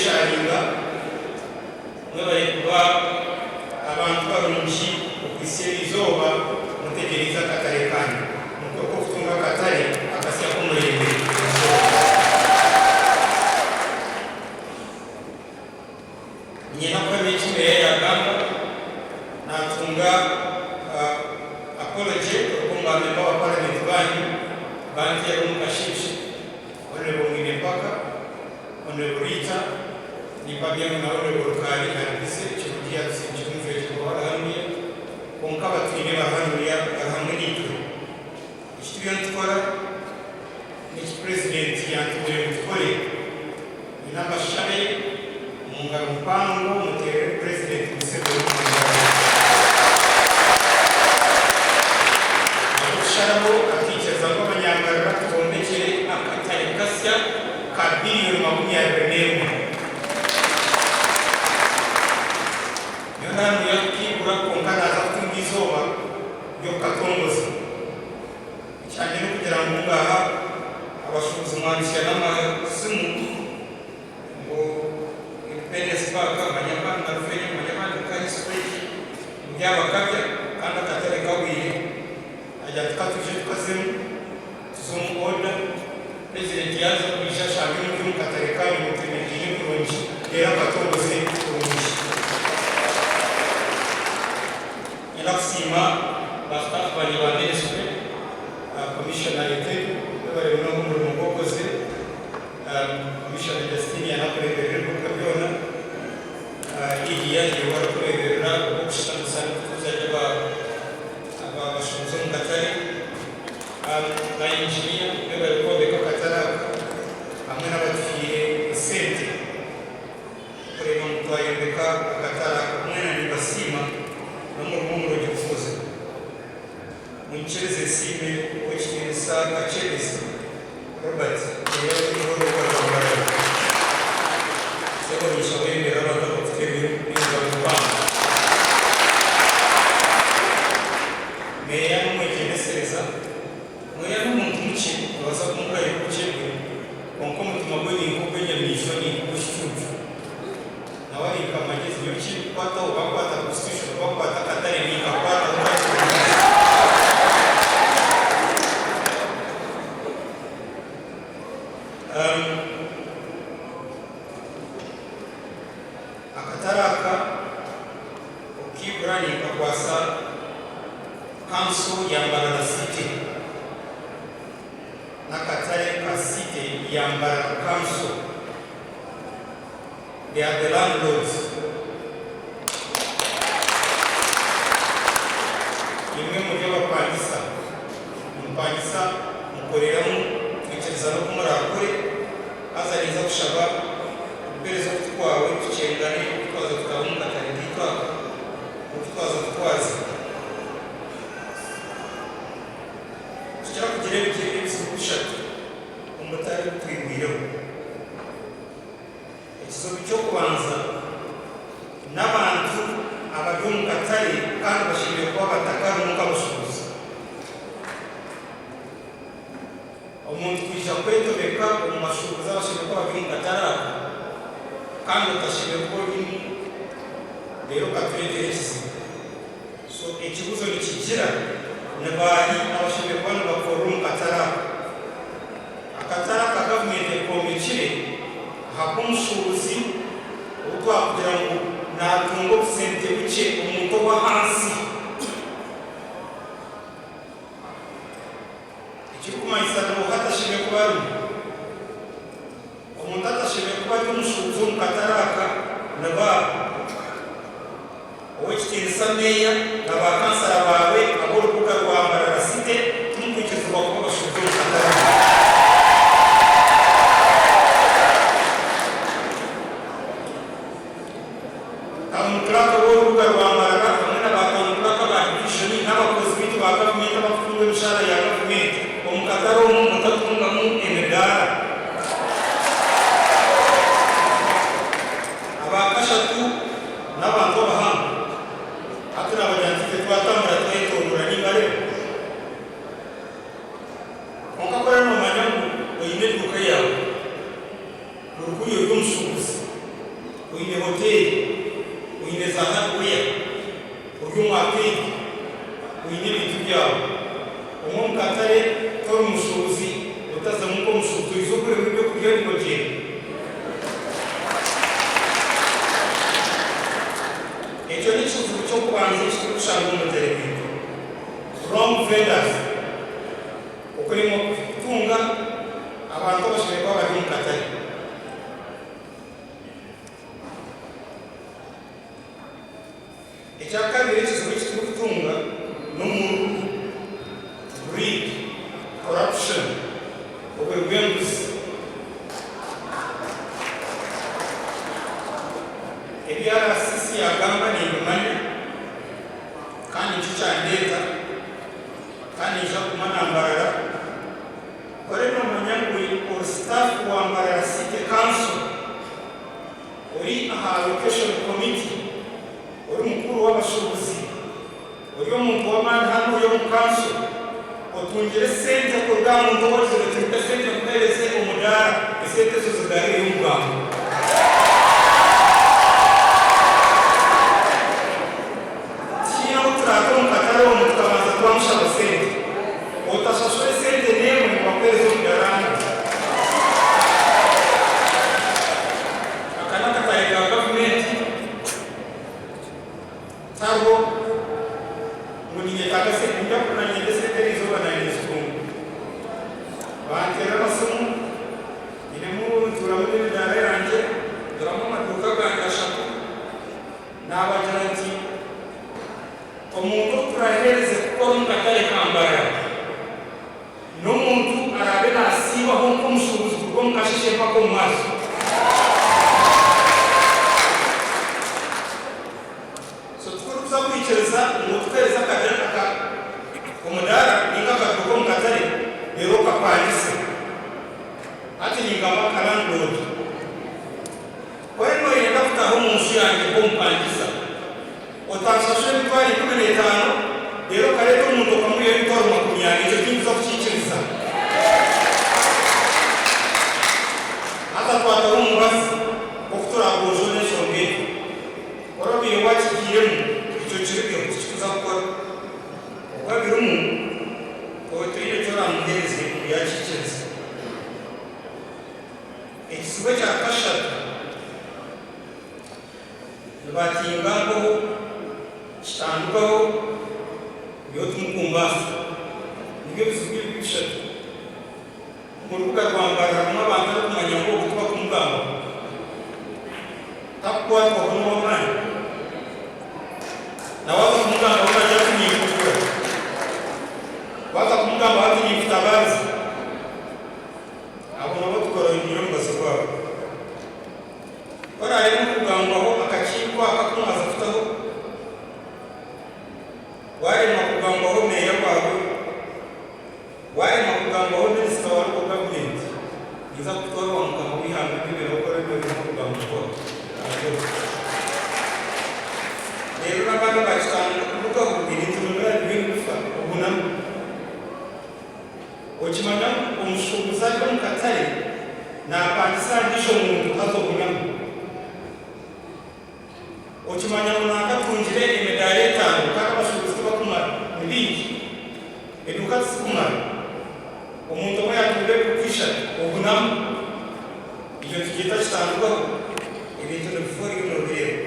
Okwesharinga, Mwebare kuba abantu barungi okuhitsya eri izooba mutegyereize akatare kanyu. Mukore okutunga akatare akasya k'omurembe erizooba. Niinyenda kuhamya eki meeya yaagamba. Naatunga apology kuruga omu ba memba ba paramenti baanyu banteera omu kasheeshe. Honourable Mwine Mpaka, Honourable Rita, nimpamya ngu na Honourable Rukaari ari busy, Kirungi yaatutsindikira omujwekyerwa we ari hanuya, kwonka abatwine bari hanuya bari hamwe naitwe. Eki turiyo nitukora n'eki Purezidenti yantumire ngu tukore. Nyine abashabe omu ngaro mpango muteerere Purezidenti Museveni omu ngaro. Ahabw'okusharaho akaikiriza ngu abanyambarara tubombekyere akatare kasya ka biriyoni 21. Nyowe naanuya kukaigura kwonka naaza kutunga eizooba ry'okukatongoza. Ekyangye n'okugira ngu ngaha abashuubuzi mwansya n'amasimu ngu Independence Park manya abandi na Rufeenya manya abandi Nkahi Street ngu byabakabya kandi akatare kahweire nagira nti ka twije tukazemu tuze omu order President yaaza kwija ashange muri omu katare kanyu mutebeekaine kurungi reero akatongoze kurungi. Nyenda kusiima ba staff bangye ba ministry, Commissioner Etegu webare munonga omurimo ogu okozire, Commissioner Justine yanakureberera ebibuga byona, Lydia niiwe orikureberera ogw'okushutamisa n'okutuuza gye abashuubuzi omu katare, ba engineer webare kwombeka akatare aka hamwe n'abatuhaire esente. Kureeba ngu twayombeka akatare aka mwena nimbasiima n'omurimo murungi ogukozirwe. Munyikirize nsiime Ow'ekitiinisa Kakyebezi Robert Meeya w'orubuga rwa Mbarara. Sebo ninshaba oyemerere abantu abakuteerire engaro mpango. Meeya n'omwegyendesereza. Meeya n'omuntu mukye, noobaasa kumugayira obukye bwe. Kwonka omutima gwe ni nk'ogw'enyamaishwa, ni nk'ogw'ekicuncu. Nawe ari nka Magyezi, nyowe ekindikukwataho, baakwata Constitution, baakwata akatare, ninkakwataho kandi kurungi. Akatare aka okukaigura ninkakwasa Kanso ya Mbarara City. N'akatare ka City ya Mbarara Council, they are the landlords. Imwe muri abapangisa, nimupangisa mukoreramu twikiriza n'oku muraakore, haza ninza kushaba okupereza okutu kwawe tukyengane oku twaza kutaaha omu katare kaitu aka, n'oku twaza kutwaza. Tukira kugira ebizibu bishatu omu butare obu twigwireho. Ekizibu ky'okubanza n'abantu abari omu katare kandi bashemereire kuba batakarimu nk'abashuubuzi. Omuntu kwija kwetobeka omu bashuubuzi abashemereire kuba bari omu katare ako kandi otashemereire kuba orimu reero okatureetera ekizibu. So ekibuzo nikigira, ni baahi abashemereire kuba nibakorera omu katare ako? Akatare aka gavumenti ekombekire ahabw'omushuubuzi ou twakugira ngu naatunga obusente bukye, omuntu ow'ahansi. Ekirikumanyisa n'oha atashemereire kuba arimu? Omuntu atashemereire kuba ari omushuubuzi omu katare aka ni baaha? Ow'ekitiinisa Meeya na ba kansara baawe ab'orubuga rwa Mbarara City timukwikirizibwa kuba abashuubuzi omu katare aka. Town Clerk w'orubuga rwa Mbarara hamwe na ba Town Clerk aba divijoni n'abakozi baitu ba gavumenti abakutunga emishaara ya gavumenti omu katare omu mutatungamu emidaara. Aba kashatu n'abantu abahango. Hati naabagira nti itwe twatambura twetooroora nimbareeba. Kwonka ku oraabe noomanya ngu oine eduuka yaawe, buri kuriya ori omushuubuzi. Oine hoteeri, oine za hardware, ori omu arcade, oine ebintu byawe. Omwe omu katare tori mushuubuzi, otazamu nk'omushuubuzi oize oguremu ebyokurya ori ogyende. Ekyo n'ekizibu ky'okubanza eki turikushanga omu butare bwaitu. Wrong vendors. Okuremwa kutunga abantu abashemereire kuba bari omu katare. Ekyakabiri ekizibu eki turikutunga n'omururu, greed, corruption, oburi bw'enguzi. Ebi RCC yagamba nimbimanya kandi nikyo kyandeeta kandi niinyija kuguma na Mbarara. Kore nomanya ngu ori staff wa Mbarara City Council, ori aha Allocation Committee, ori mukuru w'abashuubuzi, ori omuntu w'amaani hanu ori omu kanso, otungire esente kuruga aha muntu ou ogizire oti mpa esente nkuheereze omudaara, esente ezo zigarureyo omu bwangu. Tihaine ou turaate omu katare omu tukabanza twamushaba sente. Otashashura esente n'emwe ngu bakuheereze omudaara hanu. Aka n'akatare ka gavumenti, tihariho ngu ninyetaaga sente, ningira ngu nanyenda esente eriizooba naninzitunga. Banteerera amasimu, nyinemu ntuuramu n'emidaara yangye, nguramu amaduuka gangye ashatu. Naabagira nti, Omuntu ou turaheereze kukora omu katare ka Mbarara, n'omuntu araabe naasiibaho nk'omushuubuzi kuruga omu kasheeshe mpaka omu maaso. So titurikuza kwikiriza ngu otuheereze aka omudaara nainga akaduuka omu katare reero okapangise. Hati ningamba nka landlord. Ku ori nooyenda kutaaha omu nju yangye nk'omupangisa, otanshashura emitwaro 15, reero okareeta omuntu okamuha emitwaro 40, ekyo tinkuza kukiikiriza. Haza twataho omubazi nk'oku turaagonjoore enshonga egyo. Ku orabaire waakigiiremu, ekyo kirigeho, tikikuza kukora. Oku abirimu, toine eki oraamuheereze ngu yaakiikiriza. Ekizibu ekya kashatu, nibatingangaho kitandukaho nyowe timukumbaasa. Nibyo bizibu ebi bishatu. Omu rubuga rwa Mbarara harimu abantu abarikumanya ngu ogu tibakumugambaho. Takukwatwaho n'ow'amaani. Na waaza kumugambaho naagira ati ninkugura. Waaza kumugambaho ati ninkutabaariza. Abo nabo tukorohire omubazi gwabo. Ku oraareme kugambwaho akakiiko aka aku mwaza kutaho, waaremwa kugambwaho meeya waawe, waaremwa kugambwaho minisita wa local government, ninza kukutwara owa mukama w'eihanga nkwemerere okore ebi oremwa kugambwaho aho. Reero n'abaana ba Kitanga ebintu nibiba nibifa obunaku. Okimanya ngu omushuubuzi ari omu katare naapangisa ondiijo muntu haza obunamu. Okimanya ngu nanka atungire emidaara etaano kandi abashuubuzi tibakumara, ni baingi. Eduuka tizikumara. Omuntu omwe yaatunga eduuka ishatu, obunamu. Ekyo nitukyeta kitandwaho. Ebintu nibifa oriyo noobireeba.